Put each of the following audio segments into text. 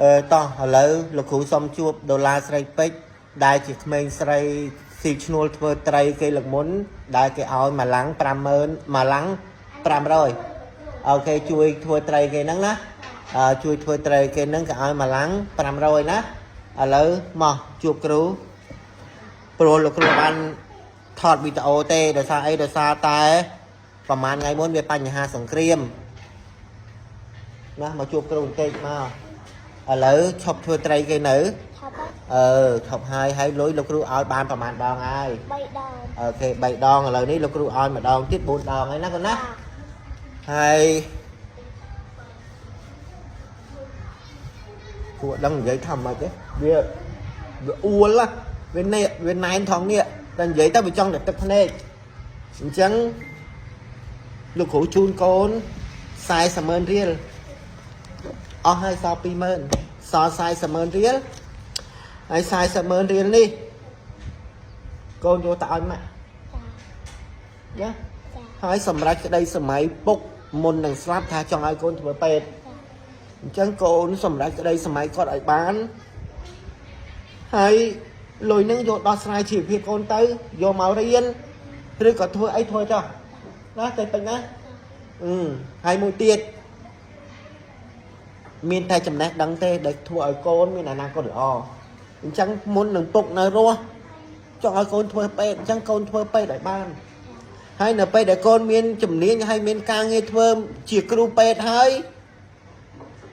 អឺតោះឥឡូវលោកគ្រូសុំជួបដុល្លារស្រីពេជ្រដែលជាក្មេងស្រីស៊ីឈ្នួលធ្វើត្រីគេលើកមុន ដែលគេឲ្យមួយឡាំង50000មួយឡាំង500អូខេជួយធ្វើត្រីគេហ្នឹងណាអឺជួយធ្វើត្រីគេហ្នឹងគេឲ្យមួយឡាំង500ណាឥឡូវមកជួបគ្រូព្រោះលោកគ្រូបានថតវីដេអូទេដោយសារអីដោយសារតែប្រហែលថ្ងៃមុនវាបញ្ហាសង្គ្រាមណាមកជួបគ្រូបន្តិចមក ឥឡូវឈប់ធ្វើត្រីគេនៅ ថប់ហើយ អឺឈប់ហើយហើយលុយលោកគ្រូឲ្យបានប្រហែលដងហើយ 3ដង អូខេ3ដងឥឡូវនេះលោកគ្រូឲ្យម្ដងទៀត4ដងហើយណាកូនណាហើយគួរដឹងនិយាយថាម៉េចទេវាវាអួលណាវានេះវាណែនថងនេះតែនិយាយទៅវាចង់តែទឹកភ្នែកអញ្ចឹងលោកគ្រូជូនកូន40ម៉ឺនរៀលអស់ហើយសល់20000សល់40ម៉ឺនរៀលហើយ40ម៉ឺនរៀលនេះកូនយកទៅឲ្យម៉ាក់ ចា ណា ចា ហើយសម្រាប់ក្តីសម័យពុកមុននឹងស្លាប់ថាចង់ឲ្យកូនធ្វើពេទ្យអញ្ចឹងកូនសម្រាប់ក្តីសម័យគាត់ឲ្យបានហើយលុយនឹងយកដោះស្រាយជីវភាពកូនទៅយកមករៀនឬក៏ធ្វើអីធ្វើចុះណាតែពេញណាអឺហើយមួយទៀតមានតែចំណេះដឹងទេដែលធ្វើឲ្យកូនមានអនាគតល្អអញ្ចឹងមុននឹងពុកនៅរស់ចង់ឲ្យកូនធ្វើពេទ្យអញ្ចឹងកូនធ្វើពេទ្យឲ្យបាន ហើយនៅពេលដែលកូនមានជំនាញហើយមានការងារធ្វើជាគ្រូពេទ្យហើយ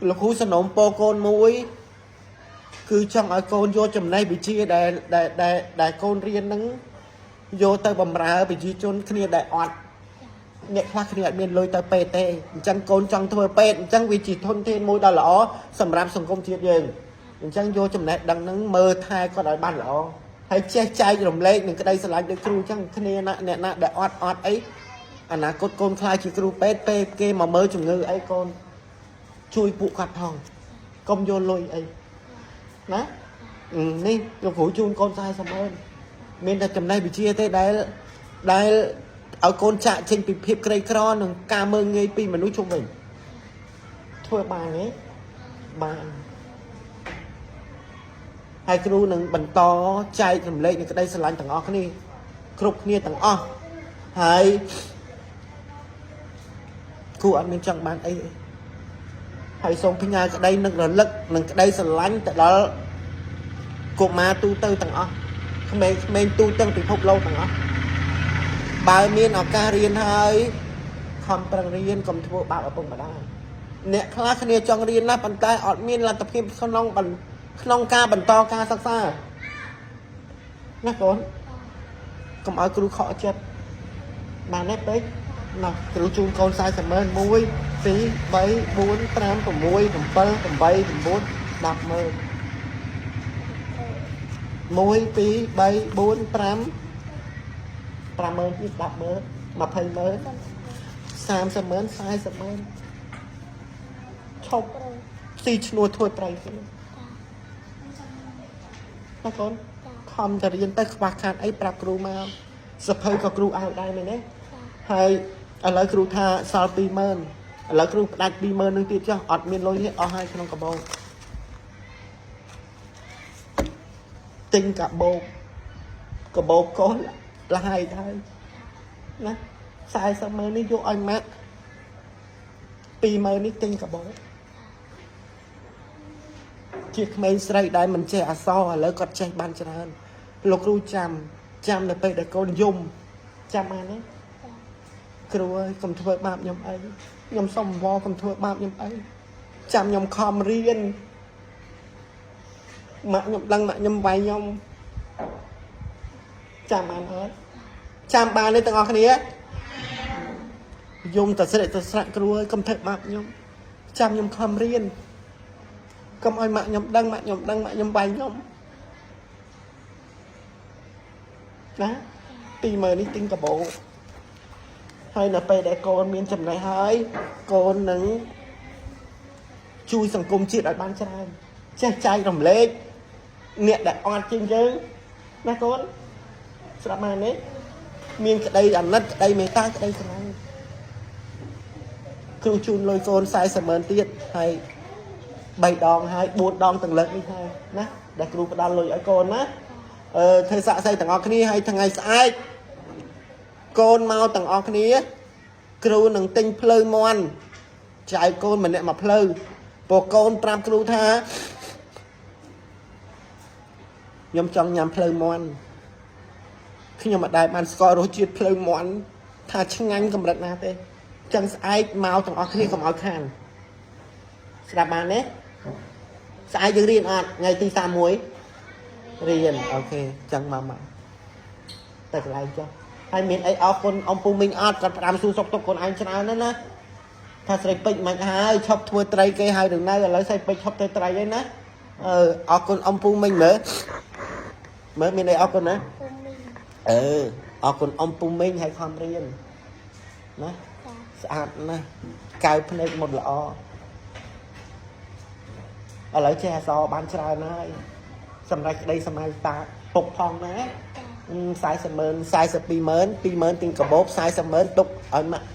លោកគ្រូសនំពោកូនមួយ គឺចង់ឲ្យកូនយកចំណេះវិជ្ជាដែលដែលដែលដែលកូនរៀនហ្នឹងយកទៅបម្រើប្រជាជនគ្នាដែលអត់អ្នកខ្លះគ្នាអត់មានលុយទៅពេទ្យទេអញ្ចឹងកូនចង់ធ្វើពេទ្យអញ្ចឹងវាជាធនធានមួយដ៏ល្អសម្រាប់សង្គមជាតិយើងអញ្ចឹងយកចំណេះដឹងហ្នឹងមើលថែគាត់ឲ្យបានល្អហើយចេះចែករំលែកនឹងក្តីស្រឡាញ់ដូចគ្រូអញ្ចឹងគ្នាណាអ្នកណាដែលអត់អត់អីអនាគតកូនខ្លាចជាគ្រូពេទ្យពេលគេមកមើលជំងឺអីកូនជួយពួកគាត់ផងកុំយកលុយអីណាអឺនេះលោកគ្រូជូនកូន40ម៉ឺនមានតែចំណេះវិជ្ជាទេដែលដែលឲ្យកូនចាក់ចេញពីភាពក្រីក្រនិងការមើលងាយពីមនុស្សជុំវិញធ្វើបានទេបានហើយគ្រូនឹងបន្តចែករំលែកនឹងក្តីស្រឡាញ់ទាំងអស់គ្នាគ្រប់គ្នាទាំងអស់ហើយគ្រូអត់មានចង់បានអីទេហើយសូមផ្ញើក្តីនឹករលឹកនិងក្តីស្រឡាញ់ទៅដល់កុមារទូទៅទាំងអស់ក្មេងៗទូទាំងពិភពលោកទាំងអស់បើមានឱកាសរៀនហើយខំប្រឹងរៀនកុំធ្វើបាបឪពុកម្ដាយអ្នកខ្លះគ្នាចង់រៀនណាស់ប៉ុន្តែអត់មានលទ្ធភាពក្នុងបន្ក្នុងការបន្តការសិក្សាណាកូនកុំឲ្យគ្រូខកចិត្តបានទេពេកណាគ្រូជូនកូន40ម៉ឺន1 2 3 4 5 6 7 8 9 10ម៉ឺន1 2 3 4 5 5ម៉ឺនទៀត10ម៉ឺន20ម៉ឺន30ម៉ឺន40ម៉ឺនឈប់ គ្រូ ស៊ីឈ្នួលធ្វើត្រីគេ ចា ណាកូនខំតែរៀនទៅខ្វះខាតអីប្រាប់គ្រូមកសភៅក៏គ្រូឲ្យដែរមែនទេ ចា ហើយឥឡូវគ្រូថាសល់20000ឥឡូវគ្រូផ្ដាច់20000នឹងទៀតចុះអត់មានលុយទេអស់ហើយក្នុងកាបូបទិញកាបូបកាបូបកូនលហើយហើយណា40ម៉ឺននេះយកឲ្យម៉ាក់20000នេះទិញកាបូបជាក្មេងស្រីដែលមិនចេះអក្សរឥឡូវគាត់ចេះបានច្រើនលោកគ្រូចាំចាំនៅពេលដែលកូនយំចាំបានទេ ចា គ្រូអើយកុំធ្វើបាបខ្ញុំអីខ្ញុំសុំអង្វរកុំធ្វើបាបខ្ញុំអីចាំខ្ញុំខំរៀនម៉ាក់ខ្ញុំដឹងម៉ាក់ខ្ញុំវាយខ្ញុំចាំបានអត់ចាំបានទេទាំងអស់គ្នាយំតស្រិតតស្រាក់គ្រូអើយកុំធ្វើបាបខ្ញុំចាំខ្ញុំខំរៀនកុំឲ្យម៉ាក់ខ្ញុំដឹងម៉ាក់ខ្ញុំដឹងម៉ាក់ខ្ញុំវាយខ្ញុំណា20000នេះទិញកាបូប ហើយនៅពេលដែលកូនមានចំណេះហើយកូននឹងជួយសង្គមជាតិឲ្យបានច្រើនចេះចែករំលែកអ្នកដែលអត់ជាងយើងណាកូនស្រាប់បានទេមានក្តីអាណិតក្តីមេត្តាក្តីស្រឡាញ់គ្រូជូនលុយកូន40ម៉ឺនទៀតហើយ 3ដងហើយ4ដងទាំងលើកនេះហើយណាដែលគ្រូផ្ដល់លុយឲ្យកូនណាអឺធ្វើសាក់សីទាំងអស់គ្នាហើយថ្ងៃស្អែកកូនមកទាំងអស់គ្នា គ្រូនឹងទិញភ្លៅមាន់ចែកកូនម្នាក់មួយភ្លៅព្រោះកូនប្រាប់គ្រូថាខ្ញុំចង់ញ៉ាំភ្លៅមាន់ខ្ញុំមិនដែលបានស្គាល់រសជាតិភ្លៅមាន់ថាឆ្ងាញ់កម្រិតណាទេចឹងស្អែកមកទាំងអស់គ្នាកុំឲ្យខានស្ដាប់បានទេស្អែកយើងរៀនអត់ថ្ងៃទី31រៀន OK ចឹងមកមកតែកន្លែងចុះហើយមានអីអរគុណអំពូមីងអត់គាត់ផ្ដាំសួរសុខទុក្ខខ្លួនឯងច្រើនណាស់ណាថាស្រីពេជ្រមិនហើយឈប់ធ្វើត្រីគេហើយឬនៅឥឡូវស្រីពេជ្រឈប់ធ្វើត្រីហើយណាអឺអរគុណអំពូមីងមើលមើលមានអីអរគុណណា ពូមីង អឺអរគុណអំពូមីងហើយខំរៀនណា ចា ស្អាតណាស់កៅភ្នែកមុតល្អឥឡូវចេះអក្សរបានច្រើនហើយសម្រាប់ក្តីសម័យតាពុកផងណា ចា 40ម៉ឺន42ម៉ឺន2ម៉ឺនទិញកាបូប40ម៉ឺនទុកឲ្យម៉ាក់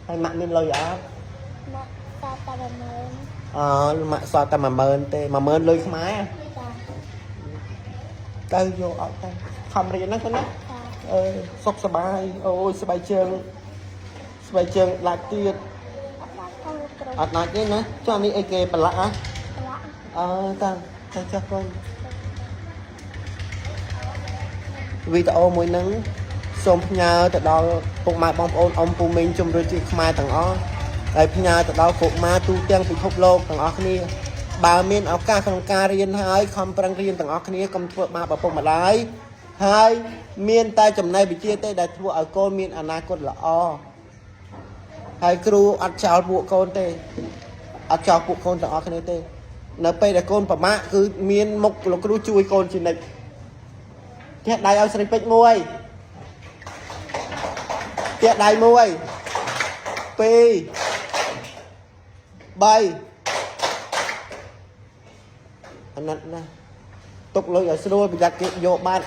ហើយម៉ាក់មានលុយអត់ ម៉ាក់តាតាប្រមើន អឺម៉ាក់សល់តែ10000ទេ10000លុយខ្មែរ ចា ទៅយកអត់ទៅខំរៀនហ្នឹងទៅណា ចា អឺសុខសប្បាយអូយស្បែកជើងស្បែកជើងដាច់ទៀត អត់ដល់ផងលោកគ្រូ អត់ដាច់ទេណាចុះនេះអីគេប្រឡាក់ហ៎ ប្រឡាក់ អឺតាទៅចាស់កូនវីដេអូមួយហ្នឹងសូមផ្ញើទៅដល់ពុកម៉ែបងប្អូនអ៊ំពូមីងជំរឿជាខ្មែរទាំងអស់ហើយផ្ញើទៅដល់កុមារទូទាំងពិភពលោកទាំងអស់គ្នាបើមានឱកាសក្នុងការរៀនហើយខំប្រឹងរៀនទាំងអស់គ្នាកុំធ្វើបាបឪពុកម្ដាយហើយមានតែចំណេះវិជ្ជាទេដែលធ្វើឲ្យកូនមានអនាគតល្អហើយគ្រូអត់ចោលពួកកូនទេអត់ចោលពួកកូនទាំងអស់គ្នាទេនៅពេលដែលកូនប្រមាថគឺមានមុខលោកគ្រូជួយកូនជានិច្ចទះដៃឲ្យស្រីពេជ្រមួយទះដៃមួយពីរបីអាណិតណាស់ទុកលុយឲ្យស្រួលប្រយ័ត្នគេយកបាត់